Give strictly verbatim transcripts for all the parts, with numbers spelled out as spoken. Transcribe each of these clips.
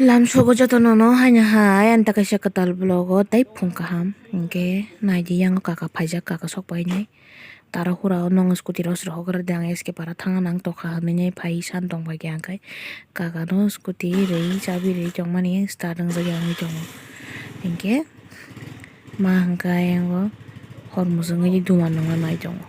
Lamsogo jotono no haino hai ani ta kaisa kwtal vlog o tei phung kaham. Hinkhe naidi yang kaka phaijak, kaka sok painai. Tara hura o nong scooty rok se rohor de ang S K para thang nang tokha hinwi phai san tong bai khe ang khai. Kaka no scooty rwi chabi rwi tongmani start wngjak ya wngwi tongo. Hinkhe ma hwnkhe ayang o hor muchungwi duma nungna nai tongo.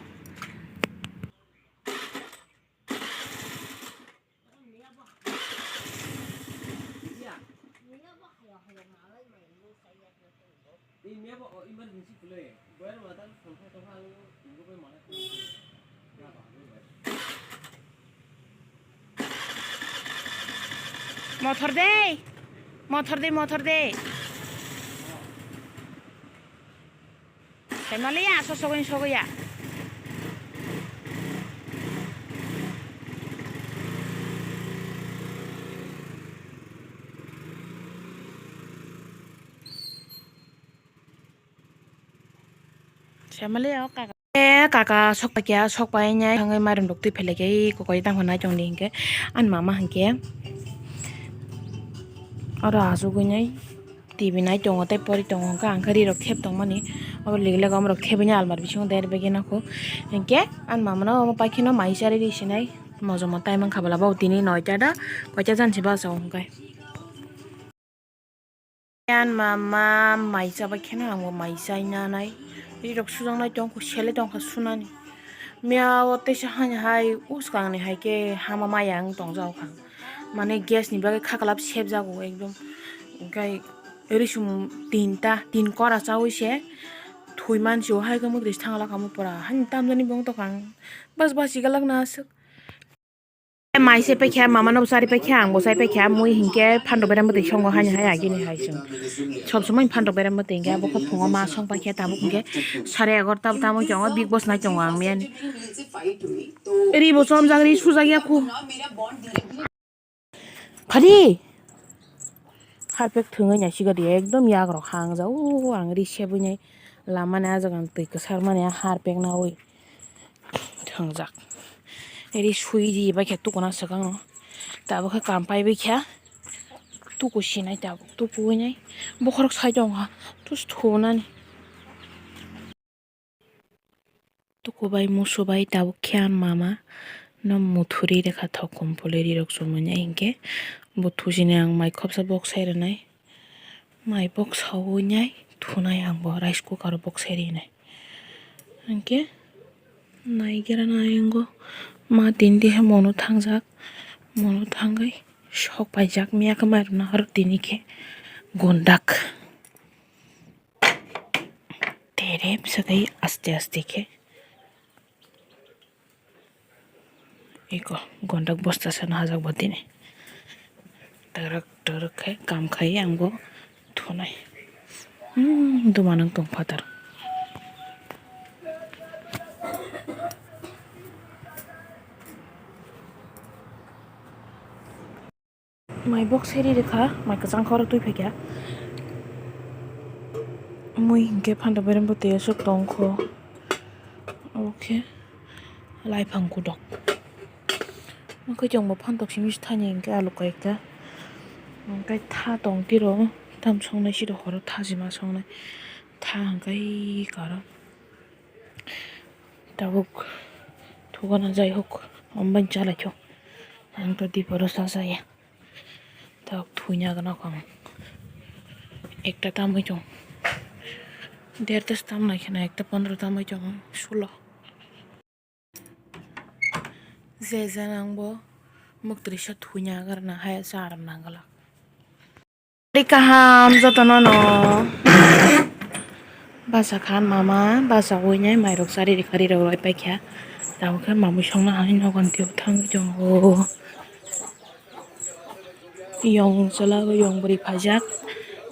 Mothor de, mothor de, mothor de. Saimanliya, so sogwi sogwi ya. Saimanliya, o kaka. E, kaka sok paikha, sok painai thangwi mairum rok twi phailai khe, kokoi tangkha nai tongdi hinkhe, ani mama hinkhe oro achugwi nai. T V nai tongo tei pori tongo, hwnkhe ang khe ri rok khep tongmani. Abo lig leg omorok khebini almari bisingo der bagi nokho. Hinkhe ani mama no omo paikhe no mai chari ri sinai. Mojomo time wngkha bwla bo tini noita da koita jan se bachao hwnkhe. Ani mama mai chabai kheno ang bo mai chai nanai. Ri rok sujaknai tongkho sele tongkha sunani. Miya o teisa hani hai uskang ni hai khe hama maya wng tongjago kha. Mane gas ni bagwi khaklap sebjago ekdom. Hwnkhe risum tinta, tin kora chawi se thwi mansi o hai khe mwkri se thang lakha mo pura. Hani tamjani bo wng tokha ang. Bas basi galak na aswk. Mai se paikha, mama no bwsari paikha, ang bwsai paikha, mui hinkhe phantok berem bwtwi songo hani hai agini hai chwng. Sob somoi phantok berem bwtwi hinkhe abo khe phungo ma song paikha, tabuk hinkhe sare egarota tamo tongo, Big Boss nai tongo ang miyani. Ri bo chomjak, ri sujak ya khu. Phadi! Harpek thwngwi naisikgo di, ekdom yak rok hangjak, o ang ri sebwi nai lamani, ah jaga ang twi kwsar mani, ah harpek naui thwngjak. Ri sui di bai khe tukuna swkang o, tabuk khe kam paibai khe tuku sinai, tabuk tukuwi nai bokhorok sai tongkha, tus thunani. Tuku bai musu bai tabuk khe ani mama no muthuri rekha thok kumpuli ri rok chumui nai hinkhe bo thujini ang mai khopsa bok sai rwnai. Mai bok saui nai thunai ang bo rice cooker o bok sai rinai. Hinkhe nai gera nai wngkha ma tini dihe mono thangjak, mono thangwi sok paijak miya khe mairum nahar tini khe gundak. Terep swkwi aste aste khe eko gondak bosta sana hajak bo tini. Tarak tarak khe kam khai ang bo thunai. Hmm, duma nang tong phatar. Mai bok seri rikha, mai kwchang khoro twi phaikha. Mui hinkhe phantok berem bwtwi aswk tongkho. Obo khe laiphang kudok. Omo khe chwngbo phantok simi thani hinkhe alu kayekta. Hinkhe tha tong tiro, tam songnai siro horo tha sima songnai. Tha hinkhe karo. Tabuk thugana jai hok, omo bai chalaikho. Ang to diporo sa saya. Tabuk thuina gana kong. Ekta tamwi chong. Derta se tamnai khena ekta pondro tamwi chong. Sulo. Je jana ang bo muktrisa thuina garna haya sa aram nangala. Ari kaham jotono no. Basa khan mama, basa uinai mairok sari rikha ri rok roi paikha. Tabuk khe mamui songna hai nogon tio thangwi tongo. Yong chwla bo yong bwrwi phaijak.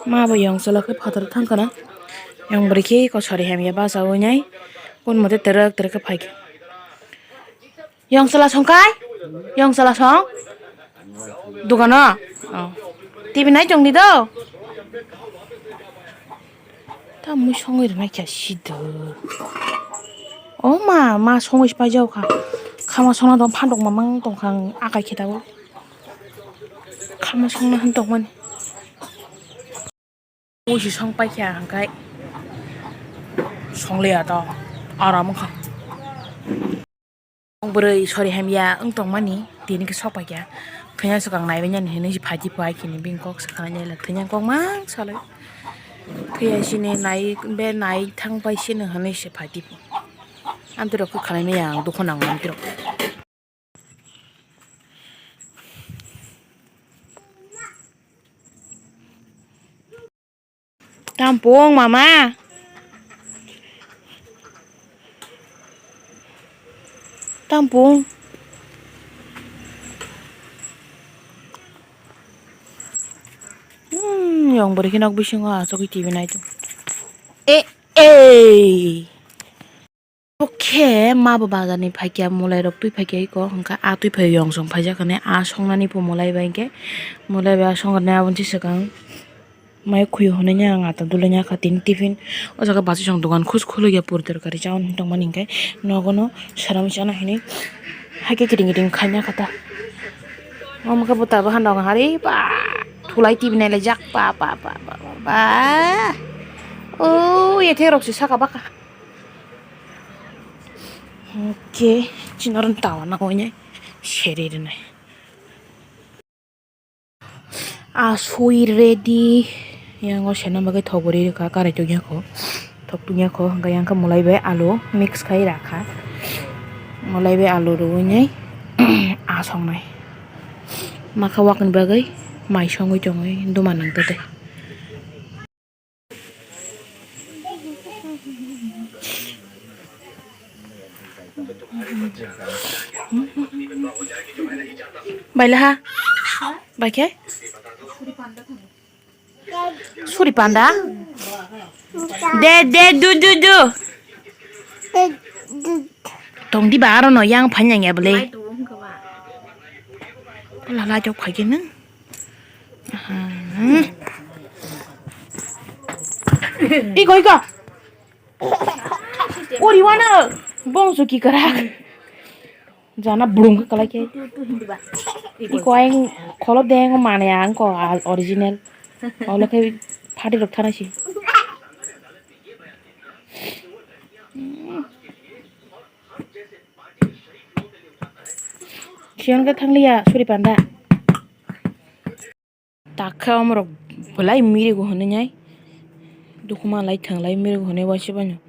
Ma bo yong chwla khe phatar thangkhana. Yong bwrwi khe kosori hamya basa uinai. Kun mote terek terek khe phaikha. Yong chwla song kai? Yong chwla song? Dukano? Oh. T V nai tong di do. Ta mui songwi rwnai kya sido. O ma, ma songwi se paijao kha. Khama songna dong phandok mamang tong kha ang akai khe tabuk. Khama songna han tong mani. Musi song paikha hwnkhe songliya to aram wngkha. Bwrwi sori hamya wng tongmani tini khe sok paikha. Thwina swkang naiwi nani hinwi se phaidi phai khini bini kok se khna nai le thwina kok mang salai. Thwiya sini nai be nai thang pai sini hinwi se phaidi phu. Amtwi rok khe khna maya ang dukhu nang amtwi rok. Tampung mama. Tampung. Hmm, yang beri nok bisingo asok T V nai tu. Eh, eh. Okhe ma bo bazar ni phaikya, mulai rok twi phaikya iko, hwnkha a twi phai yong song phaijak hwnwi a songnani bo mulai bai hwnkhe, mulai bai a songkha aboni swkang mai khuyo hwnwi ang ata dulai nya kha tini tiffin. O jaga bachwi song dogan khus khulugya puri torkari chaui tongmani hwnkhe nogo no swnam chana hwnwi haikhe kiting kiting khaina kha ta. Omo khe bo tabuk hano hari ba thulai T V nai laijak ba ba ba ba ba. O yethe rok se saka baka. Hwnkhe chini oro tawa nangwi nai seri rwnai. Asui ready. Yang o sena bagwi thok bo ri rwkha, karai tongya kho, thok tongya kho, hwnkhe yang khe mulai bai alu mix khai rakha, mulai bai alu rwui nai a songnai. Makha wakni bagwi mai songwi tongwi duma nang tei. Bailaha? Baikhe? Suri panda? De, de, du, du, du. Tong di ba aro no yang phanya ya bole. Lala jok khai ke nang. Aha. Iko, iko. Ori wana. Bong suki karak. Jana bulung ke kalai ke. Iko aing kholop deng mane ang ko original. Olo ke pharti rok thana si. Siyon ke thangliya suri panda. Takhe omorok belai mirigo hinwi nai. Dukuma lai thang lai mirigo hinwi waisa baino.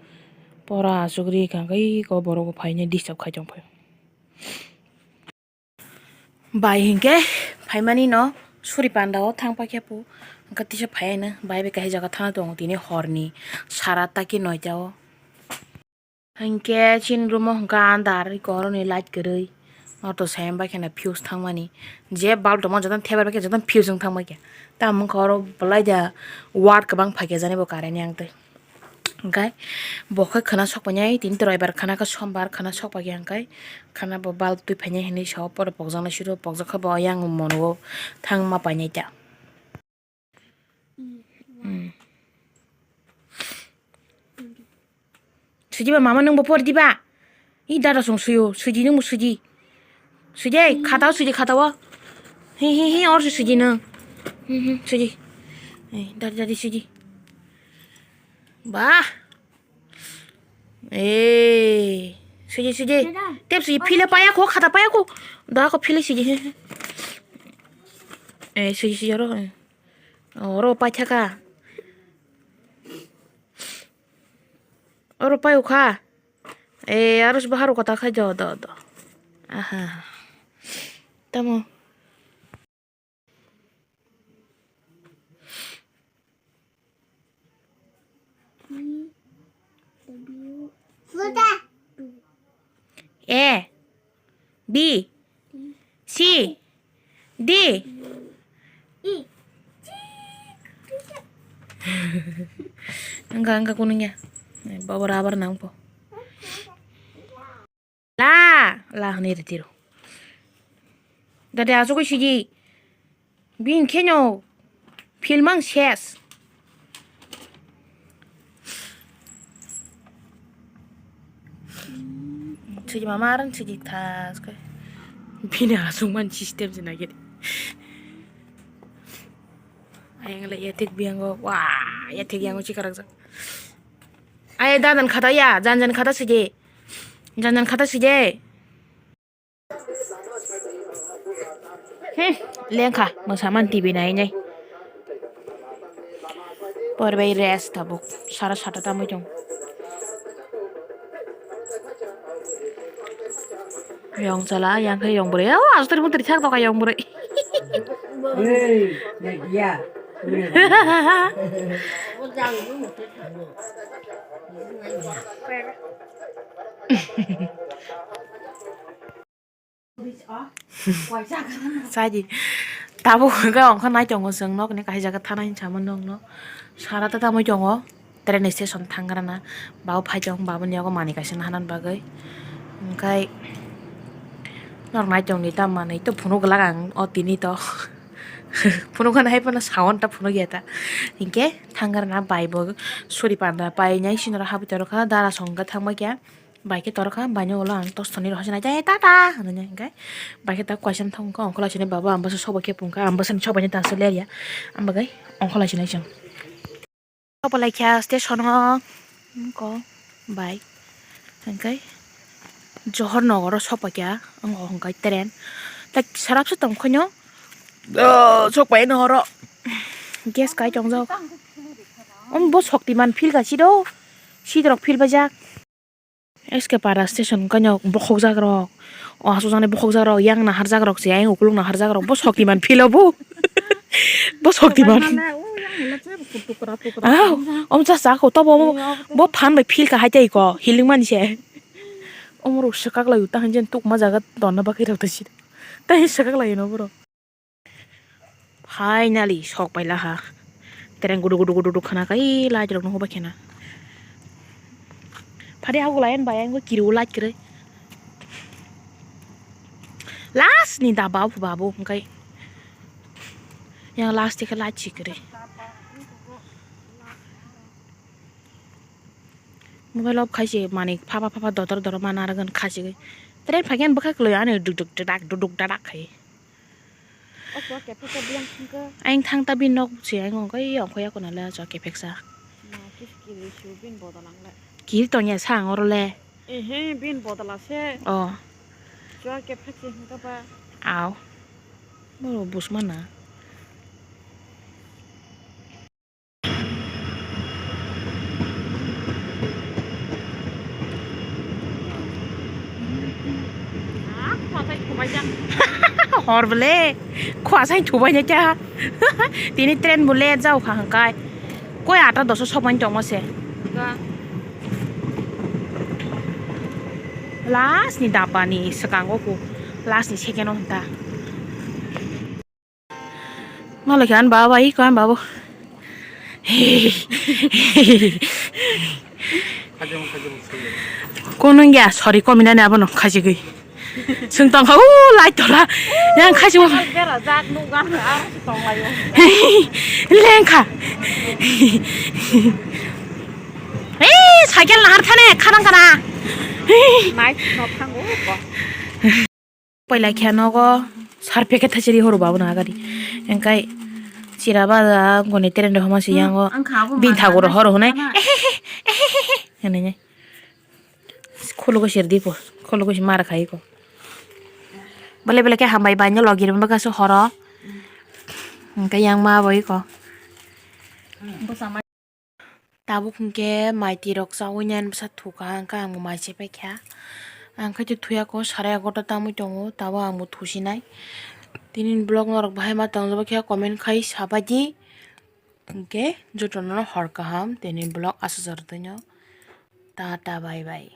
Pora asugri kangkhe iko borok bo phainai disturb khai tongphai. Bai hinkhe phaimani no suri panda o thang paikhe pu. Hwnkhe tisa phaiya no bai bai kaisa jaga thana tongo tini horni sara taki noita o. Hinkhe chini room o hwnkha andar, iko oroni light kwrwi. Noto sayang bai kheno fuse thangmani. Je bulb tongma jotono thebar bai khe jotono fuse wng thangbai khe. Tamo wngkha oro belai da watt kwbang phaikhe jani bo current ni ang twi. Hinkhe bo khe khwna sok painai, tini roibar khwna khe sombar khwna sok paikhe hinkhe khwna bo bulb twi phainai hinwi sao pore pokjaknai siro pokjak khe bo yang mono thangma painai ta. Hmm. Suji ba mama nwng bo por di ba? I dada song suyo, suji nwng bo suji. Suji, khata o suji, khata o. Hi, hi, hi, or suji nwng. Hmm, hmm, suji. Eh, dadi, dadi suji. Bah. Eh, suji, suji. Dada. Tep suji, phile paya ko, khata paya ko. Da ko phile suji. Eh, suji, suji, oro. Oro paithaka. Oro pai ukha. E, aro se bahar kota khai do, do, do. Aha. Tamo. A, B, C, D. Wngkha, wngkha, kunungya. Baba rubber nangpo. La, la hwnwi rw tiro. Dade asugwi sidi. Bini kheno film ang ses. Sidi mama aran sidi thas khe. Bini asung man system se nagir. Ayang le yathik biyango, wah, yathik yango chikarakjak. Ay, dan dan khata ya, jan jan khata sidi. Jan jan khata sidi. Hmm, lengkha, mosaman T V nai nai. Por bai rest tabuk, sara sata tamui tong. Yong chala, yang khe yong bwrwi. Oh, aswtwrwi mutri thang tongkha yong bwrwi. Hey, media. Saji. Tabuk hwnkhe ongkha nai tongo chwng nokni kaisa jaga thana hinwi sama nokno. Sara ta tamui tongo. Train station thanggrana. Babo phai tong, baboni yago manwi kaisa naharnani bagwi. Hwnkhe norok nai tongdi ta manwi to phunuk glak ang o tini to. Phunukgani hai phano sound ta phunukya ta. Hinkhe thanggrana bai bo suri panda painai sini norok habwi tongkha dara songkha thangma khe. Bai khe torokha, baini ulo ang tos tonwi rw hosinai, "Jai tata," hinwi hwnkhe bai khe tak kaisa thang wngkha, ongkhorlai sini baba ang bwsa sobo khe pungkha, ang bwsani sobaini ta aswk lerya, ang bagwi ongkhorlai sinai chwng. Sobo lai kha station o, wngkha bai hwnkhe Johor Nogoro sok paikha, wngkha hwnkhe train tak sarap se tongkhaino, sok paino horo gas kai tongjak, omo bo Shaktiman field kha siro, seat rok fill paijak. S K Para station wngkha bokhokjak rok, o aswk jani bokhokjak rok, yang naharjak rok se, ayang ukuluk naharjak rok, bo Shaktiman field o bo. Bo Shaktiman. Aw, omo cha cha kho, tobo omo, bo phan bai field kha hai tei ko, healing mani se. Omo rok swkak lai o, ta hinjani tukma jaga tonna bagwi rok ta sida. Ta hi swkak lai o no borok. Finally, sok paila ha. Tereng gudu gudu gudu gudu khana kai light rok no hoba khena. Phari ago layan bai ang kiri light kiri. Last ni da babu babu kai. Yang last ke light si kiri. Mobile off khai se mani phapa phapa dotor dotor mana aragan khai se. Train phai khe bwkha kwlwi ani duk duk dadak duk duk dadak khai. O chwla kephek khe biyang thang khe. Ayang thang ta bini nok se ayang ongkha, ei ongkha ya kono le chwla kephek sa. Na kis kiri su bini bodol ang le. Kiri tong ya sa ang oro le. Ehe, bini bodol ase. O. Chwla kephek se hwnkha ba. Aw. Bo bus mana. Hor bole khua sai thubai na cha. Tini train bole jao kha hangkai. Koi ata doso sobai tongma se. Last ni daba ni swkango ku. Last ni second o hwnta. Malai khe ani baba bai, ko ani baba. Kono ya, sorry, komi nani abono khajigwi. Chwng tongkha, u, light tola. Yang khajigwi. Berajak, nukha, aro se tonglaio. Lengkha. Ei, cycle nahar thane, khanang kana. Night no thango, ko. Paila khe nogo sar packet thaisari horo babo na gari. Engkai chira ba goni terende homa se yango. Ang kha abo bin mangna thago ro horo hone. Ehehe, ehehe. Hene ne. Khulugo sir dipo. Khulugo si mar khai ko. Bole bole khe hambai bai no logi rim baka so horo. Engkai yang ma boi ko. Tabuk hinkhe mai twi rok chaui nai bwsa thukha, hwnkhe ang bo mai se paikha. Ang khe twi thuya kho, sarai egarota tamui tongo, tabuk ang bo thusinai. Tini vlog norok bahai ma tongjak khe comment khai sabaidi. Hinkhe jotono hor kaham, tini vlog aswk jortwino. Tata bye bye.